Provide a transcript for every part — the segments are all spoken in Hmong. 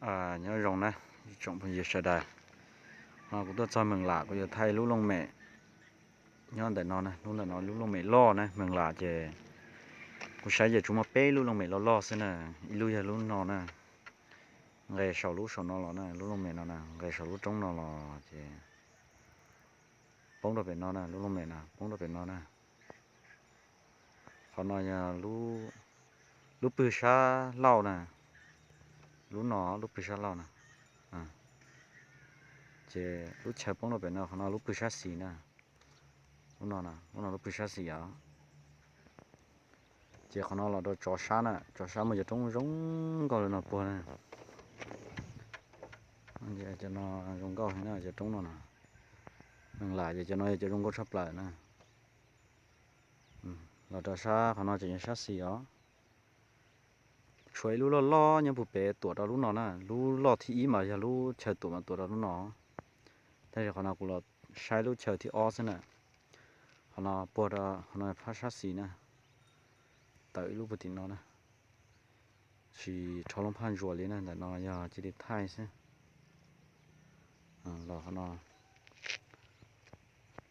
Nyob zoo na, ib tsoom phooj ywg sawv daws, no kuv tuaj txog Mees Lam kuv yuav thaij lub looj mem nyob ntawm no na, lub ntawm no lub looj mem loj na, Mees Lam ces kuv saib ces tsuas muaj peb lub looj mem loj loj xwb na, ib lub yog lub no na, nqes saum lub saum no los na, lub looj mem no na, nqes saum lub roob no los ces poob rau pem no na, lub looj mem no poob rau pem no na. Qhov no yog lub pwg sab laug na, lub no lub pwg sab laug na. Ces lub chaw poob rau pem no, qhov no lub pwg sab xis na. Lub no, lub no lub pwg sab xis os. Ces qhov no los rau tsov sab na, tsov sab muaj cov roob zoo nkauj li no puag na. Cov no zoo nkauj heev na, cov roob no na. Mees Lam ces cov no yog cov zoo nkauj tshaj plaws na. Los rau sab qhov no tseem yog sab xis os. Tshuav ib lub loj loj nyob puag pem tuam rau lub no na, lub loj thib ib mas yog lub chaw tuam mas tuam rau lub no. Tab sis qhov no kuv los saib lub chaw thib ob xwb na. Qhov no puag rau qhov no phab sab xis na, tawm ib lub puag tim no na. Tsis rho lub phaj ntsuas li na, ntawm no yog cia li thaij xwb. Los qhov no,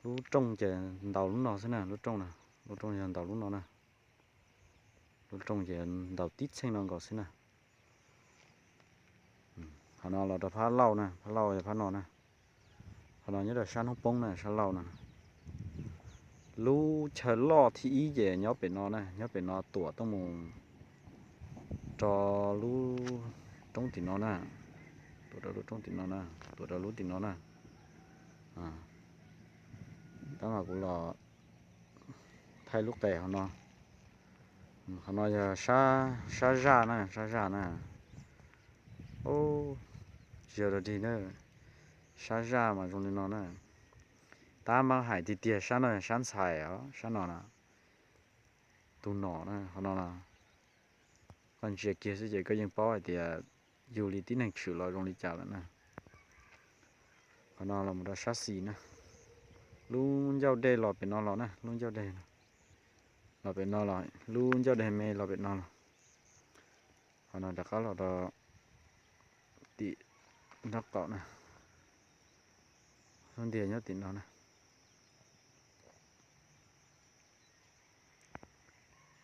lub rooj ces ntaus lub no xwb na, lub rooj na, lub rooj yog ntaus lub no na. Lub rooj ces ntaus tib txheej no nkaus xwb na. Qhov no los rau phab laug na, phab laug yog phab no na. Qhov no nyob rau sab hnub poob na, sab laug no. Lub chaw loj thib ib ces nyob pem no na, nyob pem no tuam tuaj mus rau lub roob tim no na, tuam rau lub roob tim no na, tuam rau lub tim no na. Tab mas kuv los thaij lub qes qhov no. Qhov no yog sab zaj na, sab zaj na. Tsis yog dog dig na, sab zaj mas zoo li no na. Tab mas hais tiag tiag sab no yog sab ntxhais os, sab no na. Tus nom na, qhov no na, koj ntsia kiag xwb ces koj yeej paub hais tias yug li tib neeg tshwm los zoo li cas lawm na. Qhov no los mus rau sab xis na. Lub ncauj dej los pem no los na, lub ncauj dej los pem no los, lub ncauj dej me los pem no los. Qhov no rov qab los rau tim nraub qaum na. Lub ntiag nyob tim no na.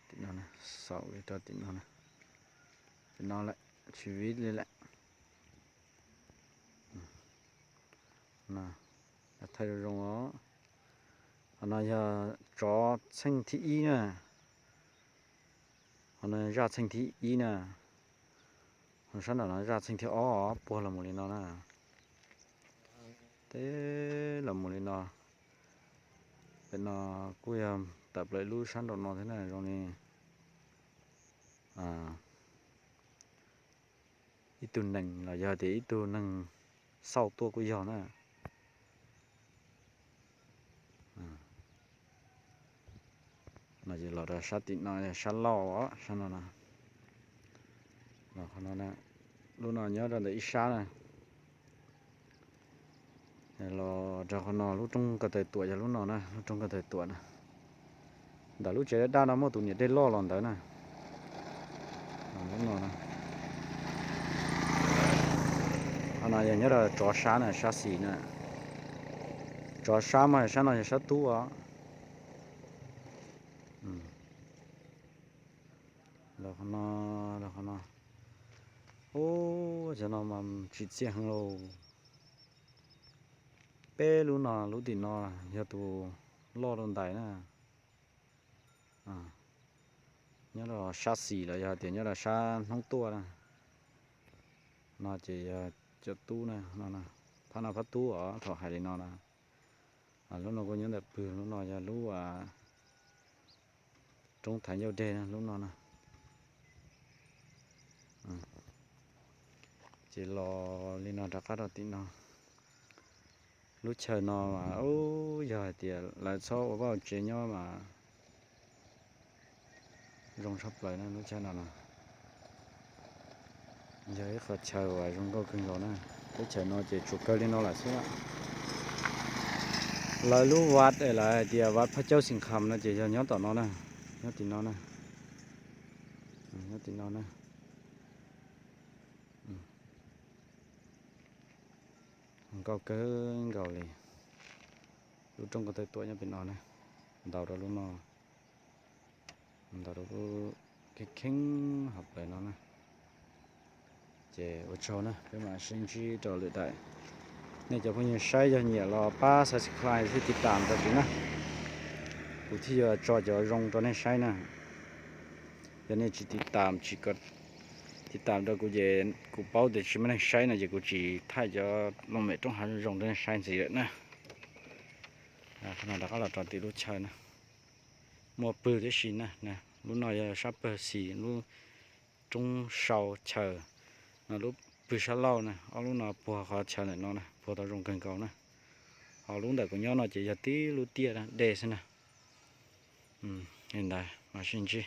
Tim no, xaus li rau tim no, tim no lawm, tsis viv li lawm. Thaij zoo zoo os. Qhov no yog tsov txheej thib ib na. Qhov no zaj txheej thib ib na. Ho sab nram no zaj txheej thib ob puag los mus li no na. Teb los mus li no. Pem no kuj yog tawm plaws ib lub sab nraum no thiab na, zoo li ib tug nees los yog tias ib tug neeg xauj tuaj kuj yog na. No ces los rau sab tim no, sab laug os, sab no na. Los qhov no, lub no nyob rau ntawm ib sab na. Los rau qhov no lub roob ko taw tuam yog lub no na, lub roob ko taw tuam na. Ntawm lub tsev daj daj no muaj tus niam dej loj los ntawd na. Lub no na. Qhov no yog nyob rau tsov sab na, sab xis na. Tsov sab mas sab no yog sab tub os. Los qhov no, los qhov no. Ub, cov no mas tsim txiaj heev lauj. Peb lub no, lub tim no yog tus loj rau ntais na. Nyob rau sab xis los yog tias nyob rau sab hnub tuaj na. No ces yog cov tub na, phab no phab tub os, thaum hais li no na. Lub no kuj nyob ntawm pwg, lub no yog lub roob thaiv ncauj dej na, lub no na. Ces los li no rov qab rau tim no. Lub chaw no mas yog hais tias lawv txhob ua vaj ua tsev nyob mas zoo tshaj plaws na, lub chaw no na. Yog ib qhov chaw uas zoo nkauj kawg nkaus na. Teb chaws no ces tsuas kawg li no lawm xwb. Lawv lub vaj es lawv hais tias vaj Phaj Cauj Xis Kham no ces yog nyob tom no na, nyob tim no na, nyob tim no na. Nkauj kawg nkaus li. Lub roob ko taw tuam nyob pem no na, ntaus rau lub no, ntaus rau lub kheej kheej hauv plawv no na. Ces ua tsaug na, peb mam sib ntsib rau lwm daim. Nej cov phooj ywg saib yog nyiam los pab subscribe thiab tiv tam rau kuv na. Kuv thiaj yuav tso cov zoo rau nej saib na. Yog nej tsis tiv tam, tsis tiv tam rau kuv ces kuv paub tias tsis muaj neeg saib no ces kuv tsis thaij cov looj mem roob hav zoo zoo rau nej saib ntxiv lawm na. Rov qab los rau tim lub chaw na, muaj pwg tib si na. Lub no yog sab pawg xis lub roob sau chaw no, lub pwg sab laug na. Ob lub no puag qhov chaw ntawm no na, puag tau zoo kawg nkaus na. Ho lub ntawm kuv nyob no ces yog tib lub tiaj dej xwb na. Li ntawd mam sib ntsib.